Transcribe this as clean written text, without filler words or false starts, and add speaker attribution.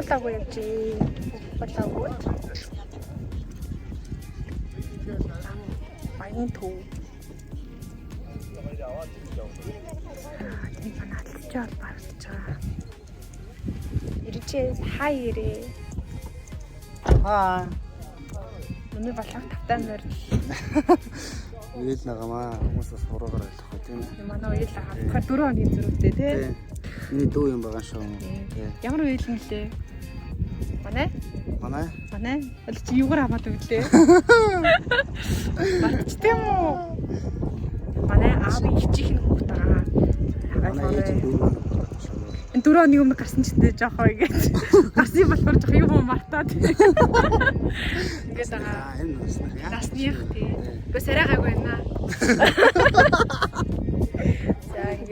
Speaker 1: Агуулаагүй явжээ. Агуулаагүй. Баян төв. Тийм манай алчаа бол барагдаж байгаа. Иржээ хай ирээ.
Speaker 2: Хаа.
Speaker 1: Миний болог тавтай морил.
Speaker 2: Үйл нагаамаа хүмүүс бас хуруугаар ойлгохгүй, тийм ээ.
Speaker 1: Манай уял байгаа. Тэгэхээр 4 оны зөрүүтэй, тий.
Speaker 2: Тийм. Миний дүү юм байгаа шүү. Тийм.
Speaker 1: Ямар уял юм лээ? Манай?
Speaker 2: Манай
Speaker 1: Манай? Бол чи юугаар хамаад өглөө? Батчтай юм уу? Манай аавын хичээх нь хүүхэд байгаа.
Speaker 2: Манай ээж нь дүү юм байгаа шүү.
Speaker 1: Энэ 4 оны өмнө гарсан ч нэ жоохоо ингэж. Гарсан болохоор жоох юм мартаад. Ингээд байгаа.
Speaker 2: Аа, энэ насных яа.
Speaker 1: Насных, тий. Бэс арай гайгүй байна.